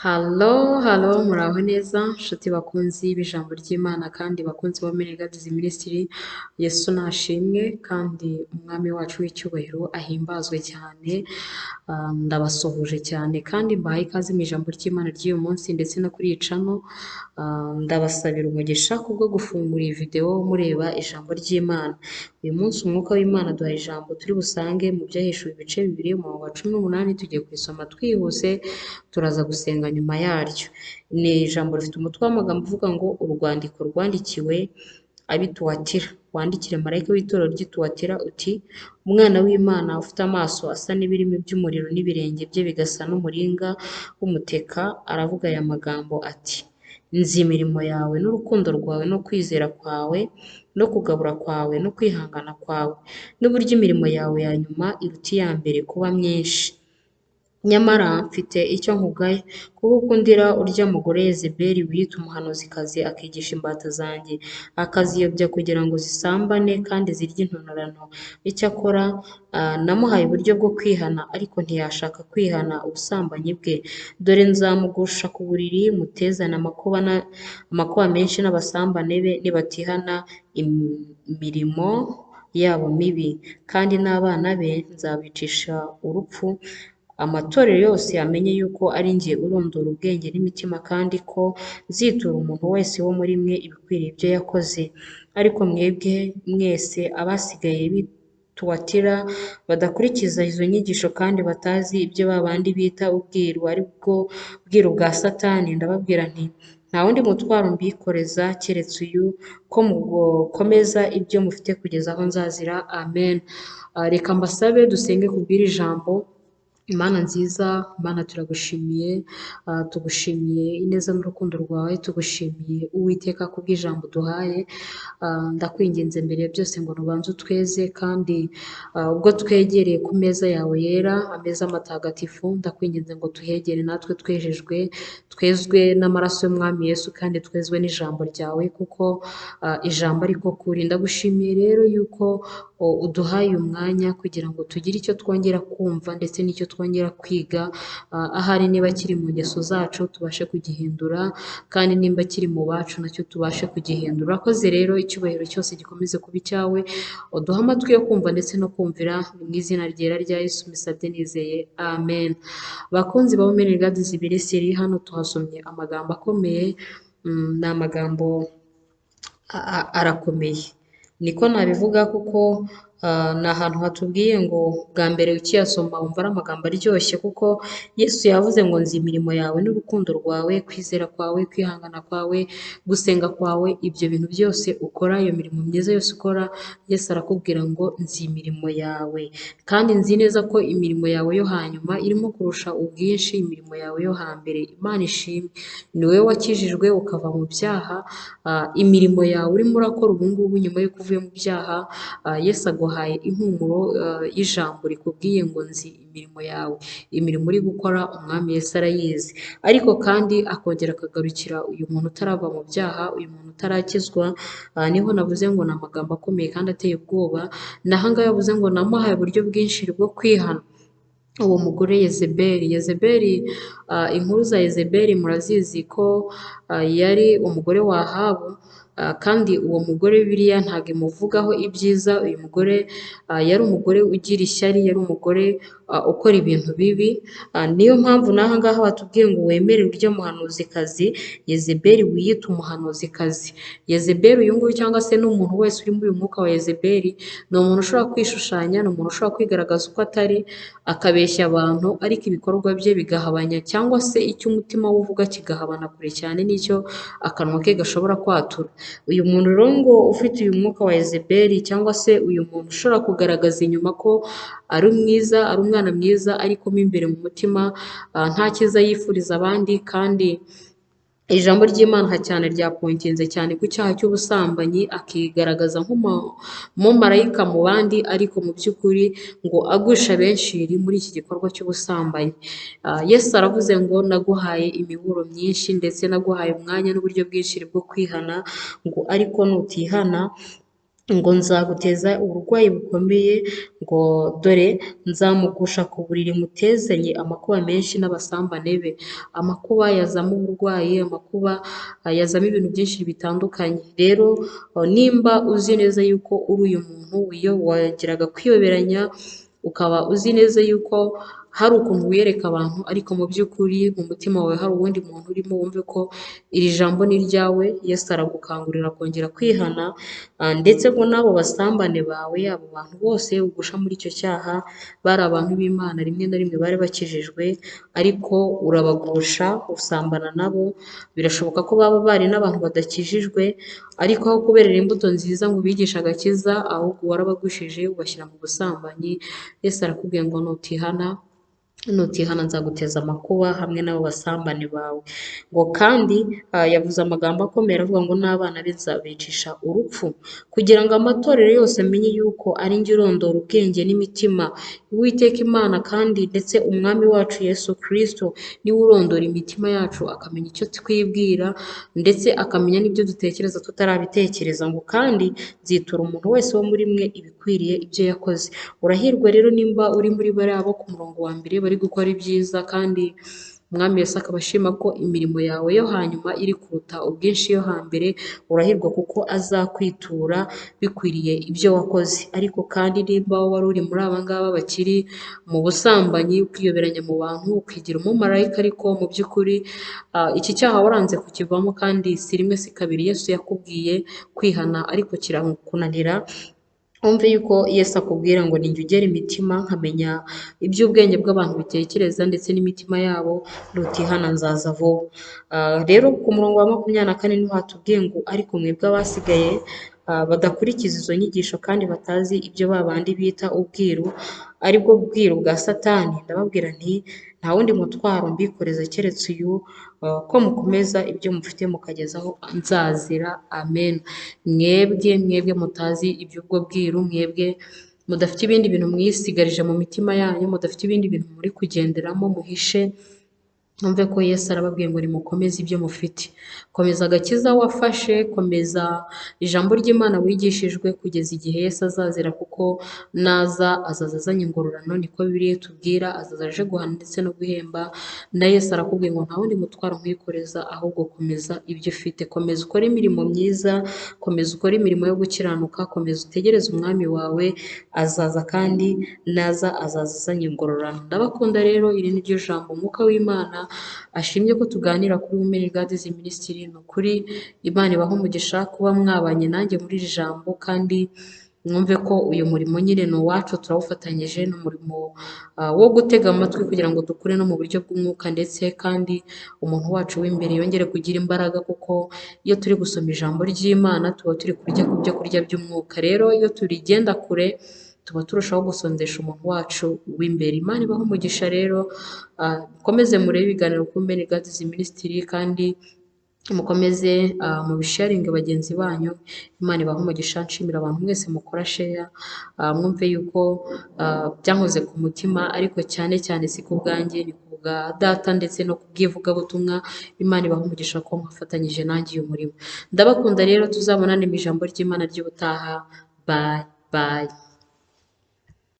Hello, hello, muraho neza, nshuti bakunzi b'ijambo ry'Imana kandi bakunzi ba Women Guards Ministry, Yesu nashimwe kandi umwami wacu w'icyubahiro ahimbazwe cyane. Ndabasuhuje cyane kandi mbahaye ikaze mu ijambo ry'Imana ry'uyu munsi ndetse no kuri iyi channel. Ndabasabira umugisha kubwo gufungura iyi video mureba ijambo ry'Imana. Uyu munsi umwuka w'Imana aduha ijambo turi busange mu Byahishuwe ibice 2 umurongo wa 18, tugiye kurisoma twihuse, turaza gusenga nyuma yaryo. Ni ijambo rifite umutwe w'amagambo uvuga ngo urwandiko rwandikiwe ab'i Tuwatira. Wandikire marayika w'itorero ry'i Tuwatira uti: Umwana w'Imana ufite amaso asa n'ibirimi by'umuriro n'ibirenge bye bigasa n'umuringa w'umuteka, aravuga aya magambo ati: Nzi imirimo yawe n'urukundo rwawe no kwizera kwawe no kugabura kwawe no kwihangana kwawe, n'uburyo imirimo yawe ya nyuma iruta iya mbere kuba myinshi. Nyamara mfite icyo nkugaya, kuko ukundira urya mugore Yezebeli wiyita umuhanuzikazi, akigisha imbata zanjye, akaziyobya kugira ngo zisambane kandi zirye intonorano. Icyakora namuhaye uburyo bwo kwihana, ariko ntiyashaka kwihana ubusambanyi bwe. Dore nzamugusha ku buriri, mutezane amakuba menshi n'abasambane be, nibatihana imirimo yabo mibi. Kandi n'abana be nzabicisha urupfu, amatorero yose amenye yuko ari njye urondora ubwenge n'imitima, kandi ko nzitura umuntu wese wo muri mwe ibikwiriye ibyo yakoze. Ariko mwebwe mwese abasigaye b'i Tuwatira badakurikiza izo nyigisho kandi batazi ibyo ba bandi bita ubwiru, ari bwo bwiru bwa Satani, ndababwira nti: nta wundi mutwaro mbikoreza keretse uyu, ko mukomeza ibyo mufite kugeza aho nzazira. Amen. Reka mbasabe dusenge kubw'iri jambo. Mana nziza, Mana turagushimiye, tugushimiye ineza n'urukundo rwawe, tugushimiye Uwiteka kubw'ijambo duhaye. Ndakwinginze mbere ya byose ngo nubanze utweze, kandi ubwo twegereye ku meza yawe yera, ameza matagatifu, ndakwinginze ngo tuhegere natwe twejejwe, twezwe n'amaraso y'Umwami Yesu kandi twezwe n'ijambo ryawe, kuko ijambo ariko kuri. Ndagushimiye rero yuko uduhaye umwanya kugira ngo tugire icyo twongera kumva ndetse n'icyo twongera kwiga, ahari niba kiri mu ngeso zacu tubashe kugihindura, kandi nimba kiri mu bacu nacyo tubashe kugihindura. Urakoze rero, icyubahiro cyose gikomeze kuba icyawe, uduhe amatwi yo kumva ndetse no kumvira, mu izina ryera rya Yesu mbisabye nizeye, amen. Bakunzi ba Women Guards Ministry, hano tuhasomye amagambo akomeye, ni amagambo arakomeye, niko nabivuga, kuko ni ahantu hatubwiye ngo bwa mbere ukiyasoma wumva ari amagambo aryoshye, kuko Yesu yavuze ngo nzi imirimo yawe n'urukundo rwawe, kwizera kwawe, kwihangana kwawe, gusenga kwawe, ibyo bintu byose ukora, iyo mirimo myiza yose ukora, Yesu arakubwira ngo nzi imirimo yawe, kandi nzi neza ko imirimo yawe yo hanyuma irimo kurusha ubwinshi imirimo yawe yo hambere. Imana ishimwe, ni wowe wakijijwe ukava mu byaha, imirimo yawe urimo urakora ubu ngubu nyuma y'uko uvuye mu byaha, Yesu aguhaye impumuro y'ijambo rikubwiye ngo nzi imirimo yawe, imirimo uri gukora Umwami Yesu arayizi. Ariko kandi akongera akagarukira uyu muntu utarava mu byaha, uyu muntu utarakizwa, niho navuze ngo ni amagambo akomeye kandi ateye ubwoba. Naho ngaho yavuze ngo namuhaye uburyo bwinshi bwo kwihana. Uwo mugore Yezebeli, Yezebeli, inkuru za Yezebeli murazizi ko yari umugore wa Ahabu, kandi uwo mugore Bibiliya ntabwo imuvugaho ibyiza. Uyu mugore yari umugore ugira ishyari, yari umugore ukora ibintu bibi. Niyo mpamvu n'aha ngaha batubwiye ngo wemere urya muhanuzikazi Yezebeli wiyita umuhanuzikazi. Yezebeli uyu nguyu cyangwa se n'umuntu wese uri muri uyu mwuka wa Yezebeli, ni umuntu ushobora kwishushanya, ni umuntu ushobora kwigaragaza uko atari, akabeshya abantu, ariko ibikorwa bye bigahabanya, cyangwa se icyo umutima we uvuga kigahabana kure cyane n'icyo akanwa ke gashobora kwatura. Uyu muntu rero ngo ufite uyu mwuka wa Yezebeli, cyangwa se uyu muntu ushobora kugaragaza inyuma ko ari mwiza, ari umwana mwiza, ariko mo imbere mu mutima nta cyiza yifuriza abandi, kandi ijambo ry'Imana cyane ryapointinze cyane ku cyaha cy'ubusambanyi, akigaragaza nk'umumarayika mu bandi, ariko mu by'ukuri ngo agusha benshi muri iki gikorwa cy'ubusambanyi. Yesu aravuze ngo naguhaye imiburo myinshi ndetse naguhaye umwanya n'uburyo bwinshi bwo kwihana, ngo ariko nutihana Ngo nzaguteza uburwayi bukomeye, ngo dore nzamugusha ku buriri mutezanye amakuba menshi n'abasambane be. Amakuba yazamo uburwayi, amakuba yazamo ibintu byinshi bitandukanye. Rero nimba uzi neza yuko uri uyu muntu wageraga kwiyoberanya, ukaba uzi neza yuko hari ukuntu wiyereka abantu, ariko mu by'ukuri mu mutima wawe hari uwundi muntu urimo, wumve ko iri jambo ni iryawe. Yesu aragukangurira kongera kwihana, ndetse ngo n'abo basambane bawe, abo bantu bose ugusha muri icyo cyaha, bari abantu b'Imana rimwe na rimwe bari bakijijwe, ariko urabagusha usambana nabo. Birashoboka ko baba bari n'abantu badakijijwe, ariko aho kuberera imbuto nziza ngo ubigishe agakiza, ahubwo warabagushije ubashyira mu busambanyi. Yesu arakubwiye ngo nutihana, nutihana nzaguteza amakuba hamwe n'abo basambane bawe. Ngo kandi yavuze amagambo akomeye aravuga ngo n'abana be nzabicisha urupfu, kugira ngo amatorero yose amenye yuko ari njye urondora ubwenge n'imitima. Uwiteka Imana kandi ndetse Umwami wacu Yesu Kristo niwe urondora imitima yacu, akamenya icyo twibwira ndetse akamenya n'ibyo dutekereza tutarabitekereza. Ngo kandi nzitura umuntu wese wo muri mwe ibikwiriye ibyo yakoze. Urahirwa rero nimba uri muri bariya bo ku murongo wa mbere bari gukora ibyiza, kandi Umwami Yesu akaba ashima ko imirimo yawe yo hanyuma iri kuruta ubwinshi yo hambere. Urahirwa kuko azakwitura bikwiriye ibyo wakoze. Ariko kandi nimba wari uri muri aba ngaba bakiri mu busambanyi, ukiyoberanya mu bantu, ukigira umumarayika, ariko mu by'ukuri iki cyaha waranze kukivamo, kandi si rimwe si kabiri Yesu yakubwiye kwihana ariko kirakunanira. Wumve yuko Yesu akubwira ngo ninjye ugera imitima, nkamenya iby'ubwenge bw'abantu bitekereza ndetse n'imitima yabo, nutihana nzaza vuba. Rero ku murongo wa 24 niho hatubwiye ngo ariko mwebwe abasigaye badakurikiza izo nyigisho kandi batazi ibyo babandi bita ubwiru, aribwo bwiru bwa Satani, ndababwira nti nta wundi mutwaro mbikoreza keretse uyu, ko mukomeza ibyo mufite mukagezaho nzazira. Amen. Mwebwe mutazi iby'ubwo bwiru, mwebwe mudafite ibindi bintu mwisigarije mu mitima yanyu, mudafite ibindi bintu muri kugenderamo muhishe, mwumve ko Yesu arababwiye ngo nimukomeze ibyo mufite. Komeza agakiza wafashe, komeza ijambo ry'Imana wigishijwe kugeza igihe Yesu azazira, kuko naza azaza azanye ingororano, niko Bibiliya itubwira, azaza aje guhana ndetse no guhemba. Na Yesu arakubwiye ngo nta wundi mutwaro nkwikoreza, ahubwo komeza ibyo ufite, komeza ukore imirimo myiza, komeza ukore imirimo yo gukiranuka, komeza utegereze umwami wawe azaza, kandi naza azaza azanye ingororano. Ndabakunda rero, iri ni ryo jambo Umwuka w'Imana ashimye ko tuganira kuri Women Guides Ministry. Ni ukuri Imana ibahe umugisha kuba mwabanye nanjye muri iri jambo, kandi mwumve ko uyu murimo nyine ni uwacu, turawufatanyije, ni umurimo wo gutega amatwi kugira ngo dukure no mu buryo bw'umwuka, ndetse kandi umuntu wacu w'imbere yongere kugira imbaraga, kuko iyo turi gusoma ijambo ry'Imana tuba turi kurya ku byo kurya by'umwuka. Rero iyo turigenda kure tuba turushaho gusondesha umuntu wacu w'imbere. Imana ibahe umugisha rero, mukomeze murebe ibiganiro kuri Women Guides Ministry, kandi mukomeze mubisharinge bagenzi banyu. Imana ibahe umugisha. Nshimira abantu mwese mukora share, mwumve yuko byankoze ku mutima, ariko cyane cyane si ku bwanjye, ni ku bwa data ndetse no ku bw'ivugabutumwa. Imana ibahe umugisha ko mwafatanyije nanjye uyu murimo. Ndabakunda rero, tuzabonane mu ijambo ry'Imana ry'ubutaha. Bye bye.